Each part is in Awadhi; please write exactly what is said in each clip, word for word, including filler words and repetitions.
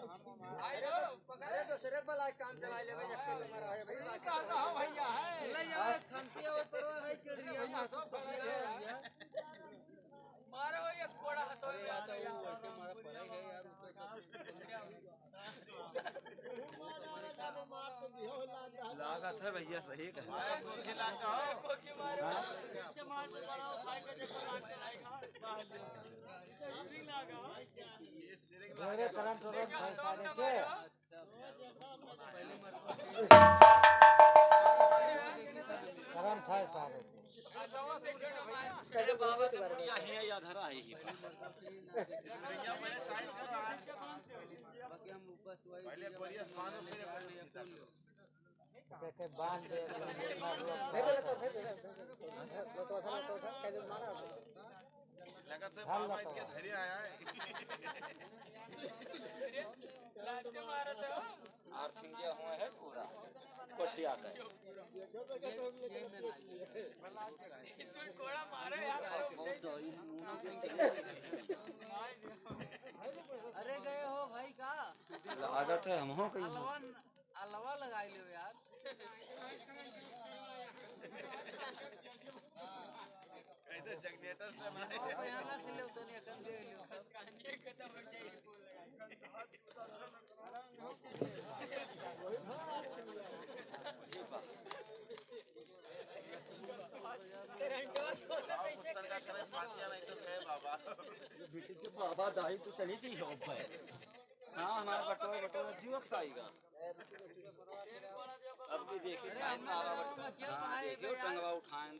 अरे तो, अरे तो सिर्फ वाला काम चला ले भाई, एक किलो मारा है भाई, बाकी तो भैया है। ले जाओ, खंतिया वो तो है, चिड़िया ना तो पकड़ ले यार। मारो ये कोड़ा तो अरे यार, तो वो वैसे मारा पड़ेगा यार, उसको सब लागत है भैया, सही कहा। मेरे करम तो भाई सारे के। करम था सारे के। अरे बाबा तो भैया ही है, या धरा है ही। पहले बोलिए, बांधो, फिर देखे, बांध दे। लगत है बाबा इनके धरे आया है। लात मारत हो। आर सिंगिया हुआ है पूरा। कोठिया का है। अरे गए हो भाई का? लागत है हम हो कहीं। अलवा लगाई लियो यार। कैसे जनरेटर से बनाए? बयाना से ले उतरने, गंदे ले। बाबा दाई तो चली गई हो भाई। हाँ, हमारा बटोर, बटोर जीवत का आएगा। अब भी देखिए, शायद बाबा बटोर। हाँ, देखिए, टंगवा उठाएं।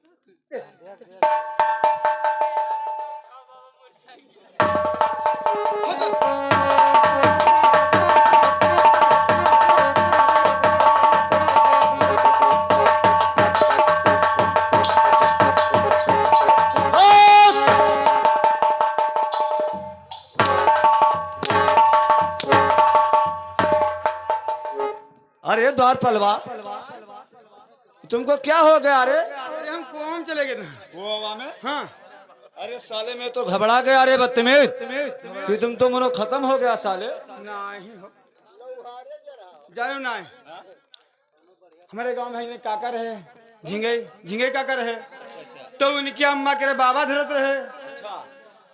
अरे द्वारपालवा, तुमको क्या हो गया रे? अरे हम कुआं में चले गए ना। कुआं में? हाँ। अरे साले, मैं तो घबरा गया रे बदतमीज, कि तुम तो मनो खत्म हो गया साले। नहीं हो, जानो नहीं। हाँ? हमारे गांव में एक काका रहे, झिंगे, झिंगे काका रहे। तो उनकी अम्मा के रे बाबा धरत रहे। अच्छा।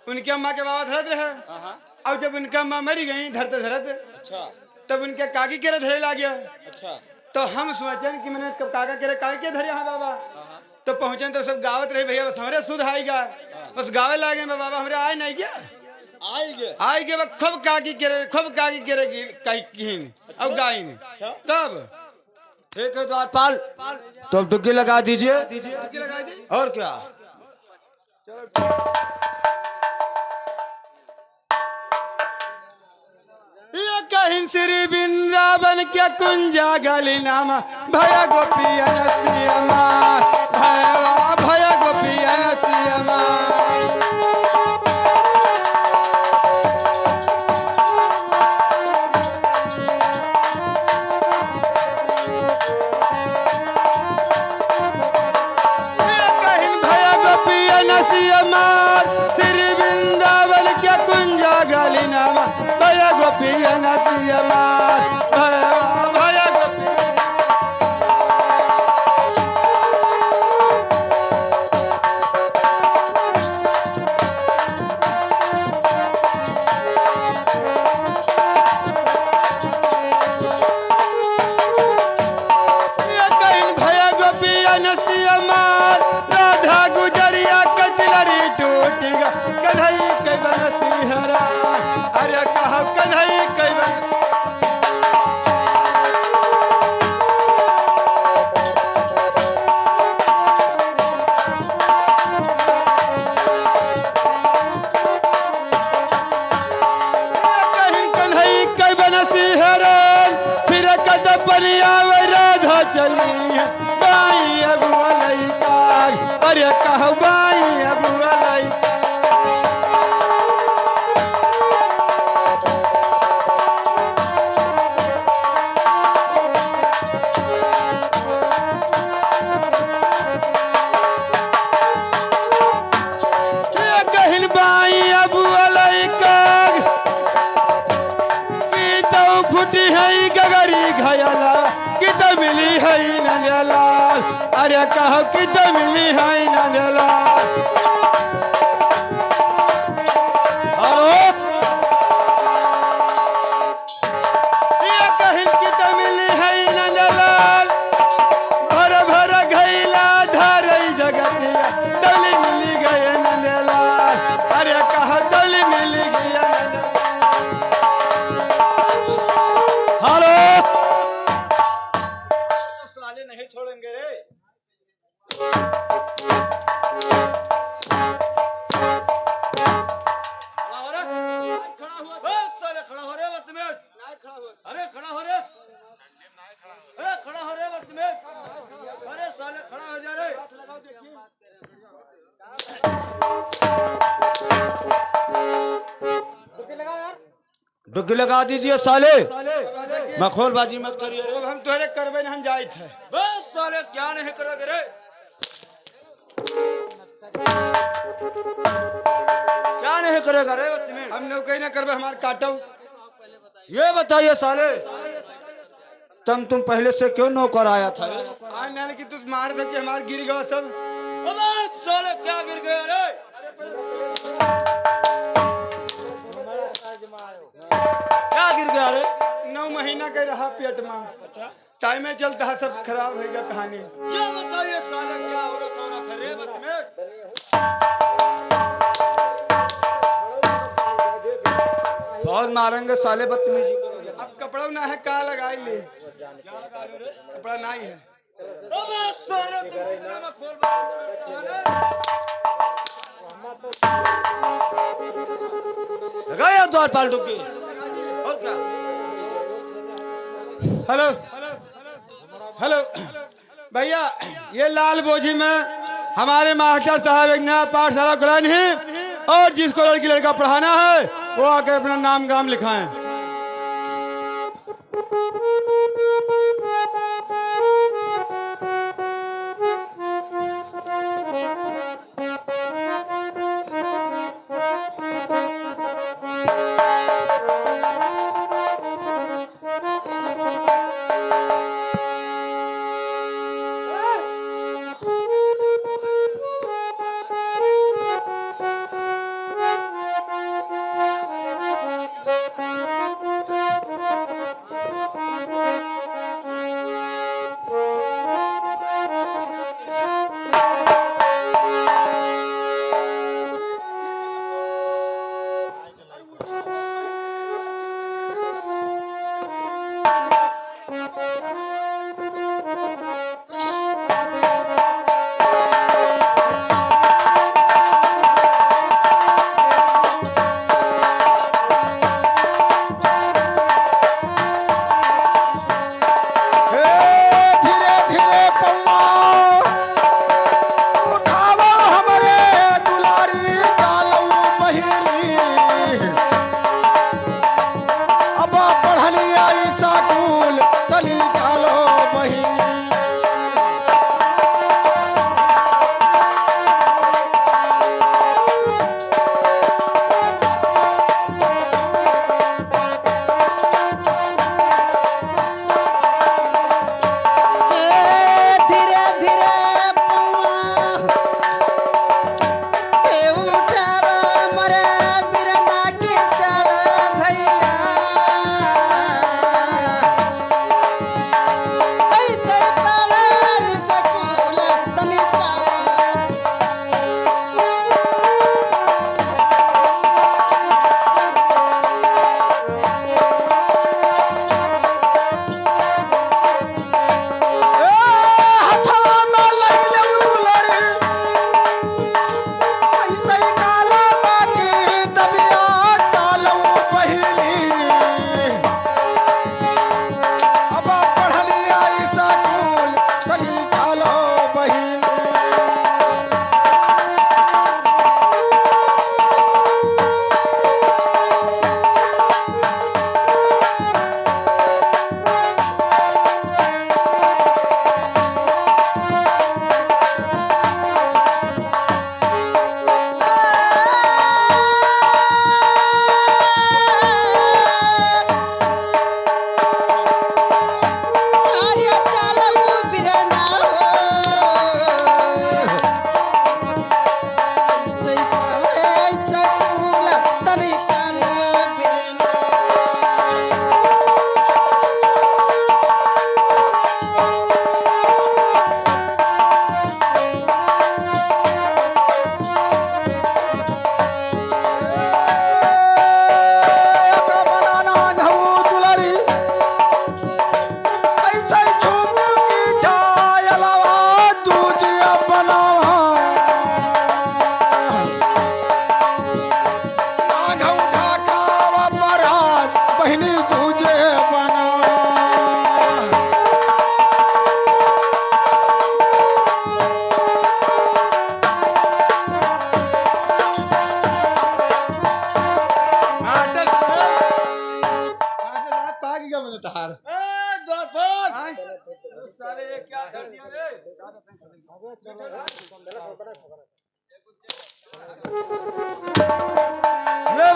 उनकी अम्मा के बाबा धरत रहे। हाँ, हाँ। अब जब उनकी अम्मा मरी गई धरते धरत, अच्छा। तब उनके काकी के रे धरे लाग गया। अच्छा। तो हम सोचन कि मैंने क-, काका के रे काकी के धरे हैं बाबा। हाँ, हाँ। तो पहुँचन तो सब गावत रहे, "भैया बस हमरे सुध आई गया।" हाँ। बस गावे लागे, "बाबा हमरे आए नहीं गया।" आई गए। आई गए, बस खूब काकी के रे, खूब काकी के रे की-, काकी किहिन। अच्छा। अब गाइन। अच्छा। तब ठीक है द्वारपाल, तो अब डुग्गी लगा दीजिए। डुग्गी लगा दी। और क्या? चलो। ये कहिन श्री वृंदावन के कुंजा गली नामा, भया गोपियन श्यामा, भया, भया गोपियन श्यामा। कहिन भया गोपियन श्यामार, श्री वृंदावन के कुंजा गली नामा, भया गोपियन श्यामार, भया, भया गोपी। ये कहिन भया गोपियन श्यामार, राधा गुजरिया के तिलरी टूट गा, कन्हई के बनसी हरान। अरे कहो कन्हई के बन- कहिन कन्हई के बनसी हरान, फिर कद परिया वै राधा चली है, बाई अगुआ लइका, अरे कहो बाई अगुआ लइका। के कहिन बाई अबुआ लइका, की तो कहो कि दो मिली है नंदलाल। हेलो। ये कहिन कि दो मिली है नंदलाल। भर भर घैला धरई जगतिया। दौली मिली गए नंदलाल। अरे कहो दौली मिली गए नंदलाल। हेलो। साले नहीं छोड़ेंगे रे। खड़ा हो रे। खड़ा हुआ। बस साले खड़ा हो रे, बदतमीज। नहीं खड़ा हुआ। अरे खड़ा हो रे। अरे खड़ा हो रे, बदतमीज। अरे साले खड़ा हो जा रे। डुबकी लगा दीजिए साले, मखौलबाजी मत करिए रे। अब हम तोहरे करबे नहीं, हम जाइत है। बस साले, क्या नहीं करोगे रे? क्या नहीं करेगा रे बदतमीज? हम नौकरी ना करबे, हमार काटो। ये बताइए साले, तम तुम पहले से क्यों नौकर आया था रे? आज मैंने कि तू मार दे कि हमार गिर गवा सब। अबे साले, क्या गिर गया रे? क्या गिर गया रे? नौ महीना के रहा पेट में। अच्छा। टाइम में चलता है, सब खराब होएगा कहानी। ये बताइए साले, क्या औरत औरत है रे बदतमीज? बहुत मारेंगे साले, बदतमीजी करोगे। अब कपड़ा ना है, का लगाई ले? कपड़ा नहीं है। अबे साले, तुम कितना मखौल बात करते हो रे? गया द्वारपाल डुबकी। और क्या? हेलो, हेलो भैया, ये लाल बोझी में हमारे मास्टर साहब एक नया पाठशाला खुलाए हैं, और जिसको लड़की लड़का पढ़ाना है, वो आकर अपना नाम गाम लिखाएं।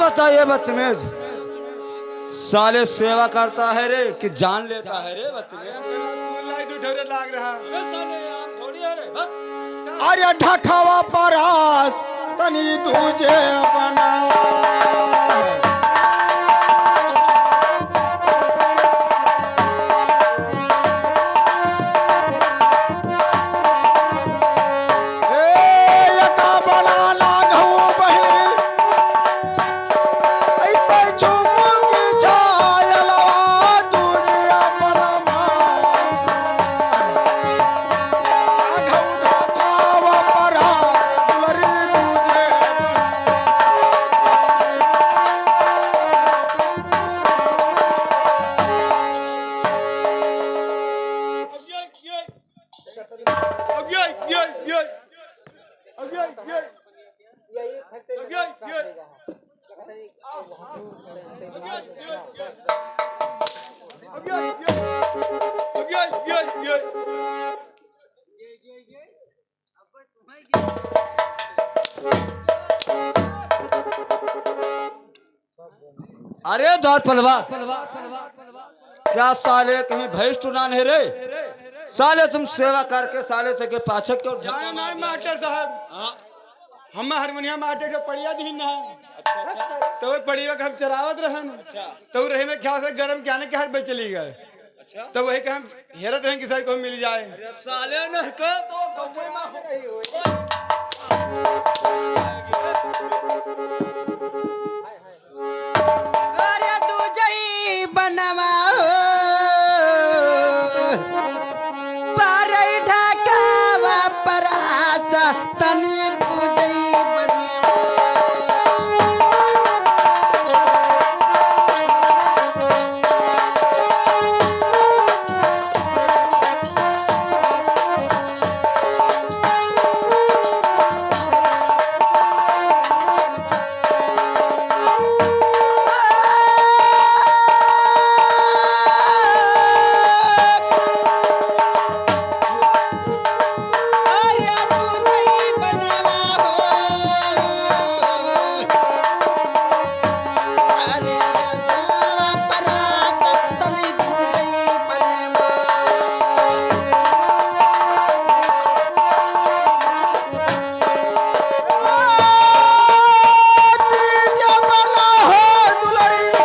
बताइए बदतमीज, साले सेवा करता है रे कि जान लेता है रे बदतमीज? अरे, तू लाई, तू ढोरे लाग रहा। अरे साले, ये आम थोड़ी है रे, हट। अरे ढकावा परास तनी दूजे बनावा। ए, एका बनाना घऊ बहिनी, ऐसे चुमुक छायलवा दूजिया परमा। आघऊ ढकावा परा दुलरी दूजे। अब ये, ये, अब ये, ये, ये। अब ये, ये। अब ये, ये। अब ये, ये, ये। अब ये, ये, ये। अरे द्वारपलवा, क्या साले कहीं भैंस टुनान है रे? साले तुम सेवा करके साले ते के पाछे क्यों जाना नहीं मास्टर साहब, हाँ। हम हारमोनिया मास्टर के पढ़िया दीन ना। अच्छा, अच्छा। तो वो पढ़िया के हम चरावत रहन। अच्छा। तो रहे में क्या से गरम के आने के हाथ में चली गए। अच्छा। तो वही के हम हेरत रहन कि शायद कोई मिल जाए। अरे साले ने के तो अरे दूजई बनवा हो, परई ढकावा परासा तनी दूजई बनवा। ए, तीजे बना हो बहिनी,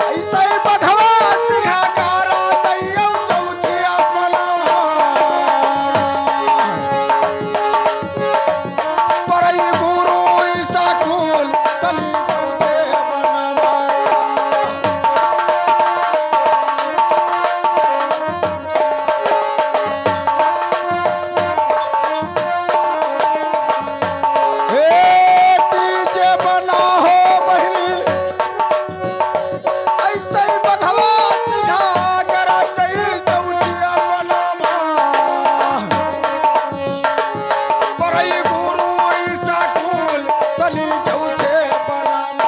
ऐसे ही बघवा सिंहा करा चई चौथिया बनावा। परई गुरु ऐसा कुल तली चौथे बनावा।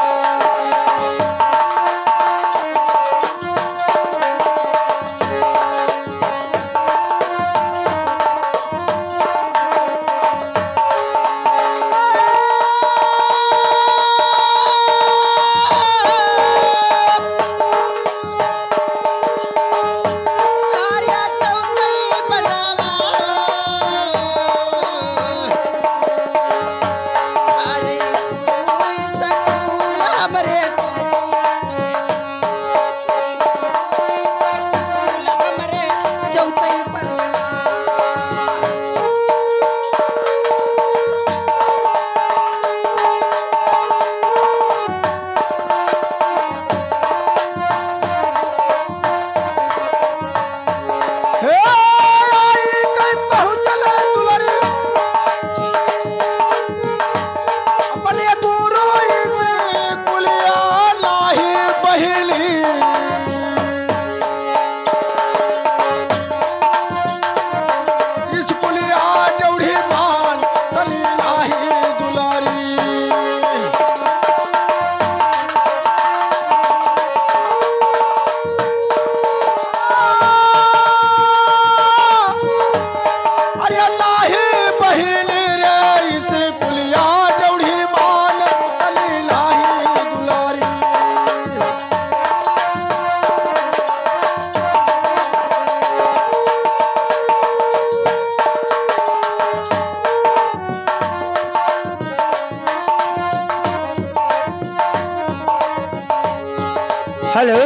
हेलो,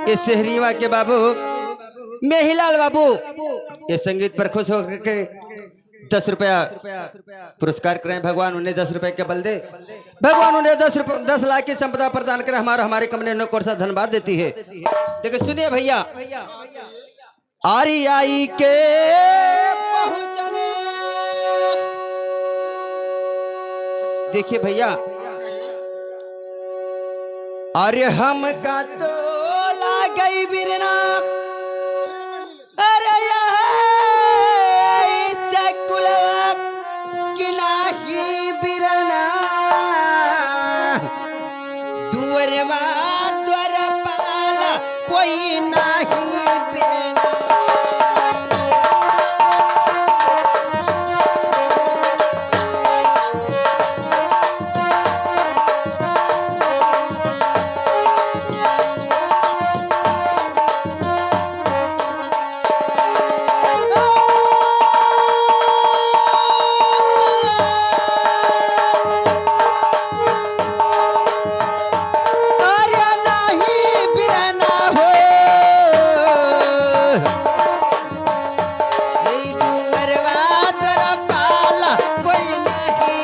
ये शहरीवा के बाबू, मेहीलाल बाबू, ये संगीत पर खुश होकर के दस रुपया पुरस्कार करें। भगवान उन्हें दस रुपए के बल दे, भगवान उन्हें दस रुपये, दस लाख की संपदा प्रदान करे। हमारा, हमारे कमने उन्हें कौन सा धन्यवाद देती है। लेकिन सुनिए भैया, आरी आई के पहुँचने। देखिए भैया, अरे हमका तो लागई बिरना, अरे यह इस कुलवा की नाही बिरना, दुअरवा द्वारपाल कोई नाही बिरना। अरे नाही बिरना हो, ये दुअरवा द्वारपाल कोई नाही।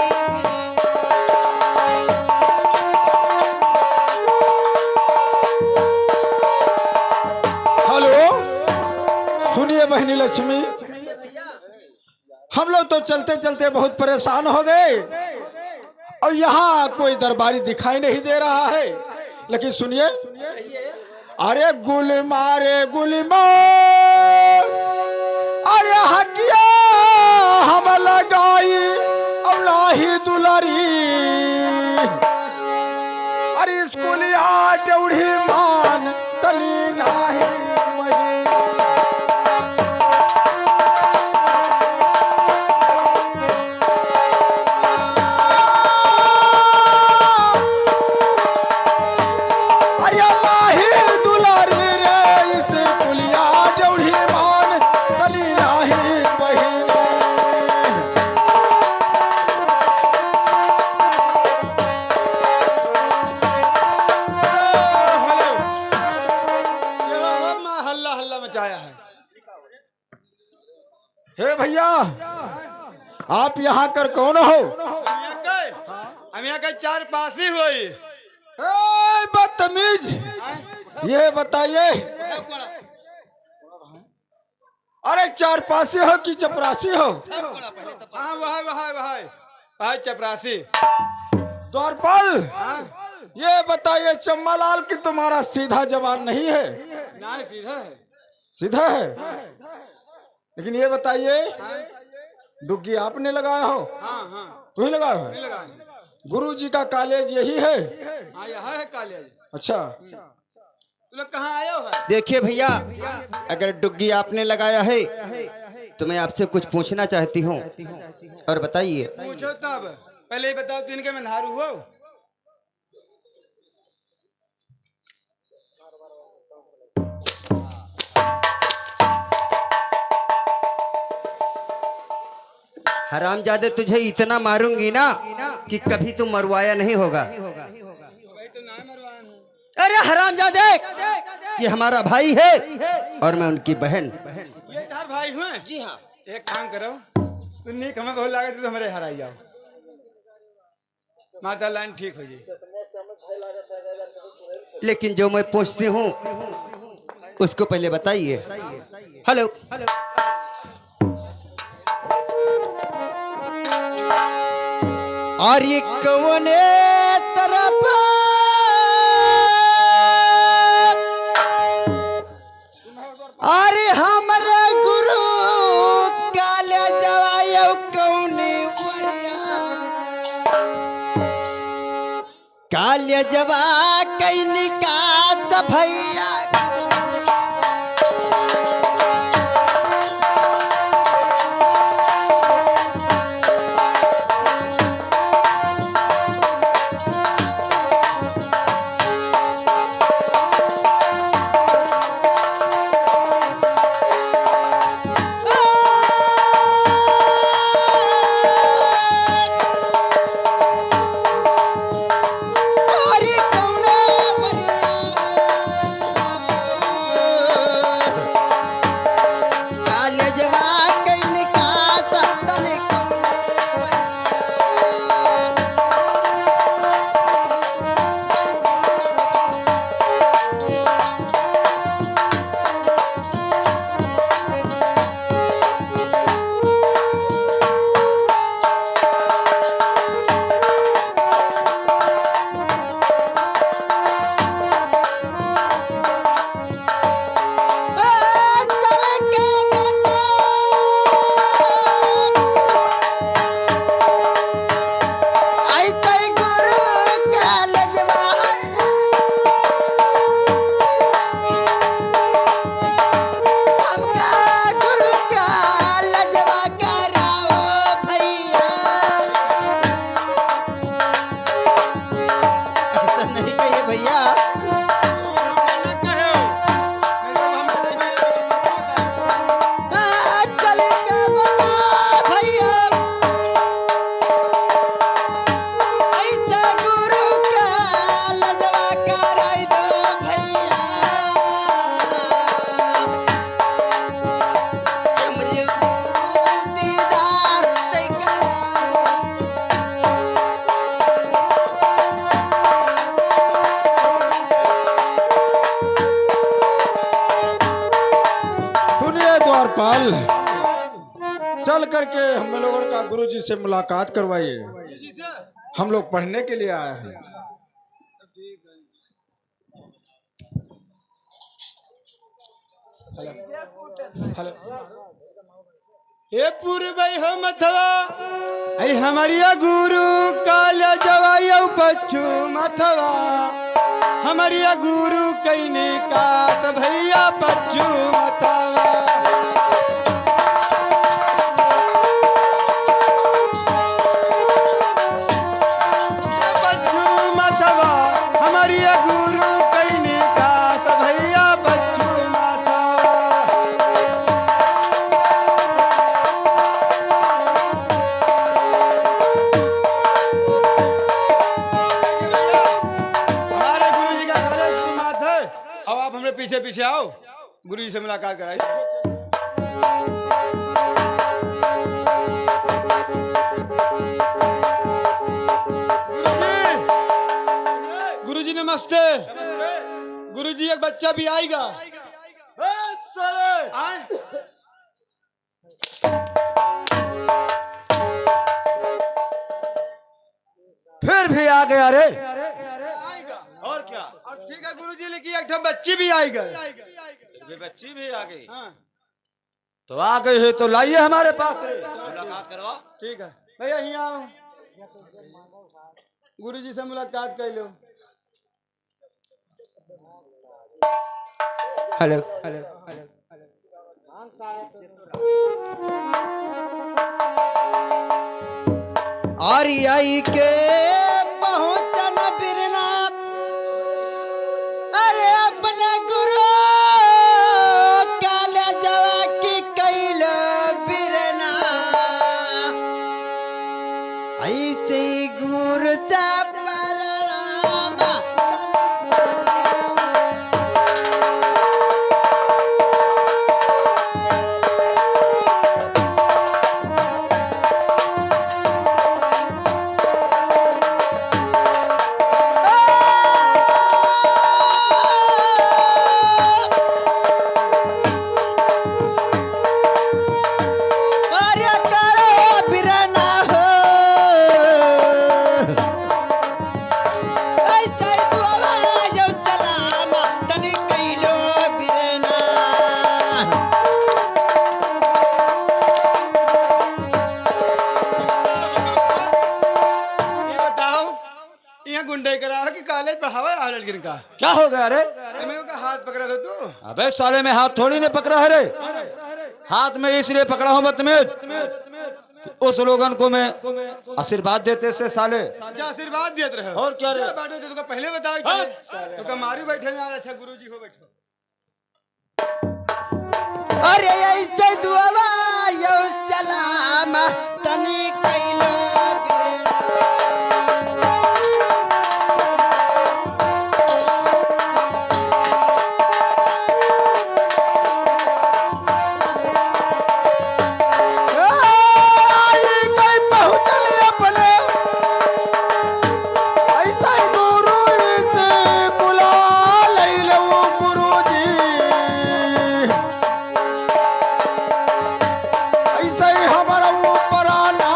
हेलो, सुनिए बहनी लक्ष्मी, हम लोग तो चलते चलते बहुत परेशान हो गए और यहाँ कोई दरबारी दिखाई नहीं दे रहा है। लेकिन सुनिए, अरे गुलमा रे गुलमा, अरे हकिया हम लगाई और नाही दुलारी, अरे स्कूलिया डेढ़ी मान तली नाही महीने। अरे नाही दुलारी रे, इस पुलिया डेढ़ी मान तली नाही बहिनी। हेलो, क्या हल्ला हल्ला मचाया है? हे भैया, आप यहाँ कर कौन हो? हम यहाँ के, हम यहाँ के चार पासी होई। ए, बदतमीज, ये बताइए, अरे चार पासी हो कि चपरासी हो? हाँ, वह, वह, वह, वह चपरासी। द्वारपाल, हाँ? ये बताइए चम्मालाल कि तुम्हारा सीधा जबान नहीं है? नहीं, सीधा है। सीधा है? लेकिन ये बताइए, हाँ? डुग्गी आपने लगाया हो? हाँ, हाँ। तू ही लगाया हो? मैं लगाया हूँ। गुरु जी का कॉलेज यही है? हाँ, यह है कॉलेज। अच्छा। हम्म। तू लोग कहाँ आए हो? देखिए भैया, अगर डुग्गी आपने लगाया है तो मैं आपसे कुछ पूछना चाहती हूँ, और बताइए। पूछो तब, पहले ये बताओ, तू इनके मेहरारू हो? हरामजादे, तुझे इतना मारूंगी ना कि कभी तू मरवाया नहीं होगा। भाई तो ना मरवाया हूँ। अरे हरामजादे, ये हमारा भाई है और मैं उनकी बहन। ये तार भाई हुए? जी हाँ। एक काम करो, तू नीक हमें बहुत लागत है तो हमरे हराई जाओ। माता लाइन ठीक हो जाई। लेकिन जो मैं पूछती हूँ, उसको पहले बताइए। हेलो। और ये कौने तरफ, अरे हमरे गुरु काले जवायो कौने वरिया, काले जवा कैनिका सफैया। अरे कौना चल, चल करके हम लोगों का गुरुजी से मुलाकात करवाइए, हम लोग पढ़ने के लिए आए हैं। हेलो, हेलो। ए पूर्वई हो मथवा, ऐ हमरिया गुरु काल जवायौ पच्चू मथवा, हमरिया गुरु कइने कास भइया पच्चू मथवा। पच्चू मथवा, हमरिया गुरु कइने कास भइया पच्चू मथवा। हमारे गुरु जी का कॉलेज गुरु माथ है। अब आप हमरे पीछे पीछे आओ, गुरु जी से मुलाकात कराइए। गुरु जी, गुरु जी नमस्ते। नमस्ते। गुरु जी एक बच्चा भी आइगा। ए साले। आए। फिर भी आ गया रे। आइगा। और क्या? अब ठीक है गुरुजी, लेकिन एक ठो बच्ची भी आइगा। फिर भी बच्ची भी आ गई। हाँ। तो आ गई है तो लाइए हमारे पास रे। मुलाकात करवा। ठीक है भइया, हियाँ आओ, गुरुजी से मुलाकात कर लो। हेलो, हेलो, हेलो। और आई के पहुँचन बिरना, अरे अपने गुरु काले जवा की कैल बिरना। ऐसे गुरु सा परणाम। अरे करो बिरना हो। ऐसे दुआ यो सलाम तनी कैलो बिरना। ये बताओ, यहाँ गुंडे करा है कि कॉलेज पढ़ावे आ लड़किन का? क्या हो गया रे? अरे मेरे को हाथ पकड़ा था तू। अबे साले, मैं हाथ थोड़ी ने पकड़ा है रे। हाथ में इसलिए पकड़ा हूँ बदतमीज, उस लोगन को मैं आशीर्वाद देते से साले। अच्छा, आशीर्वाद देत रहे। और क्या रे? जा बैठो, तो तुका पहले बताओ हाँ? चले। तो का मारू बैठे ना, अच्छा गुरुजी हो बैठो। अरे ऐसे दुआवा यो सलाम तनी कैलो बिरना। ए, आई कई पहुँचल अपने, ऐसा ही गुरु से बुला लैले वो गुरु जी। ऐसा ही हमारा ऊपर आना।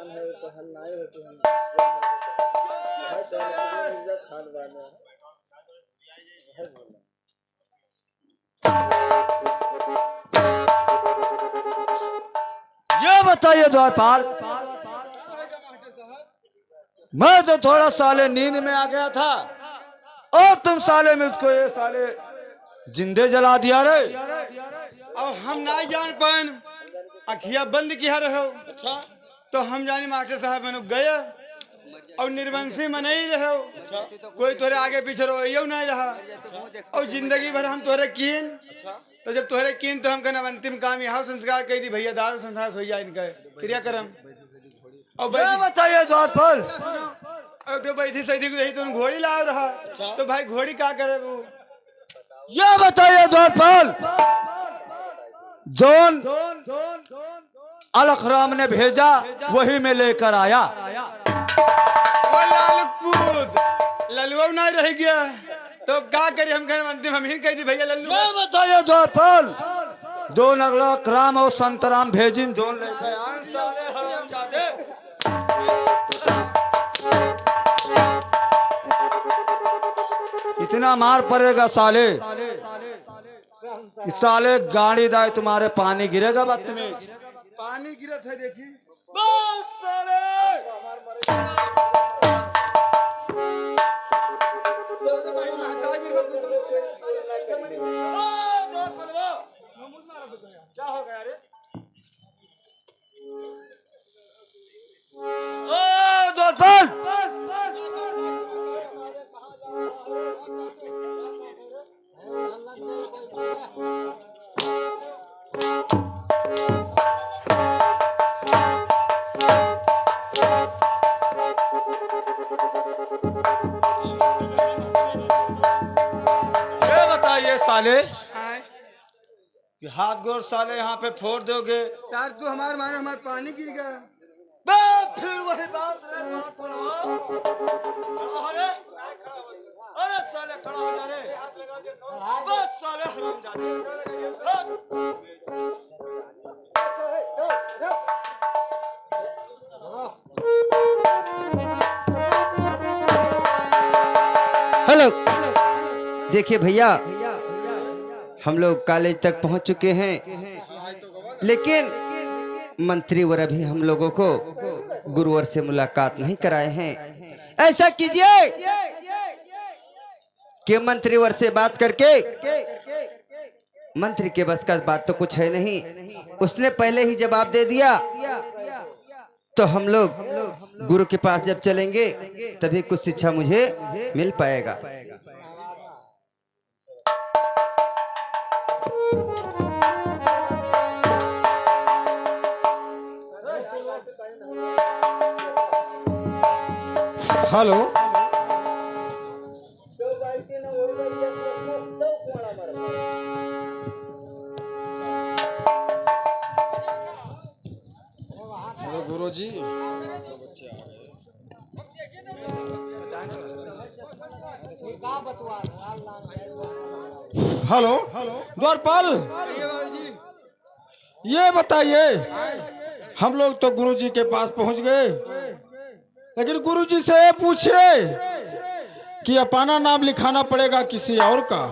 ये बताइए द्वारपाल, मैं तो थोड़ा साले नींद में आ गया था और तुम साले मुझको ये साले जिंदे जला दिया रे। अब हम ना जान पाएन, अखिया बंद किया रहो। अच्छा। तो हम जानी मास्टर साहब मनो गए और निर्वंशी मनई रहो। अच्छा। कोई तोरे आगे पीछे रोइयो नहीं रहा। अच्छा। और जिंदगी भर हम तोरे कीन। अच्छा। तो जब तोहरे कीन तो हम कहना अंतिम काम यहाँ संस्कार कह दी भैया, दारू संस्कार हो जाए इनका क्रियाक्रम। और ये बैठी बताइए द्वारपाल। और तो बैठी सैदी को रही तो उन घोड़ी लाओ रहा। अच्छा। तो भाई घोड़ी का करे वो? ये बताइए द्वारपाल, जौन अलख राम ने भेजा वही मैं लेकर आया। ओ लालकपूत, ललुआ नहीं रह गया। तो का करी हम कहें अंतिम हम ही कह दी भैया लल्लू। ये बताइए द्वारपाल, जौन अलख राम और संत राम भेजिन जौन लेकर आए साले हरामजादे। इतना मार पड़ेगा साले कि साले गाड़ी दाए तुम्हारे पानी गिरेगा बदतमीज। पानी गिरत है देखी। बस साले। क्या हो गया रे? ओ, द्वारपाल! ये बताइए साले, हाँ। कि हाथ गोड़ साले यहाँ पे फोड़ दोगे। यार, तू हमारे मारे, हमारे पानी गिर गया। बे, फिर वही बात रे, बात बोलो। खड़ा हो रे। अरे साले, खड़ा हो जा रे। बस साले, हरामजादे। हेलो, देखिए भैया, हम लोग कॉलेज तक पहुंच चुके हैं, लेकिन मंत्री वर अभी हम लोगों को गुरुवर से मुलाकात नहीं कराए हैं। ऐसा कीजिए कि मंत्री वर से बात करके, मंत्री के बस का बात तो कुछ है नहीं, उसने पहले ही जवाब दे दिया। तो हम लोग गुरु के पास जब चलेंगे, तभी कुछ शिक्षा मुझे मिल पाएगा। हेलो। हेलो गुरुजी। हेलो, द्वारपाल, ये बताइए, हम लोग तो गुरुजी के पास पहुंच गए, लेकिन गुरुजी से ये पूछिए कि अपना नाम लिखाना पड़ेगा किसी और का।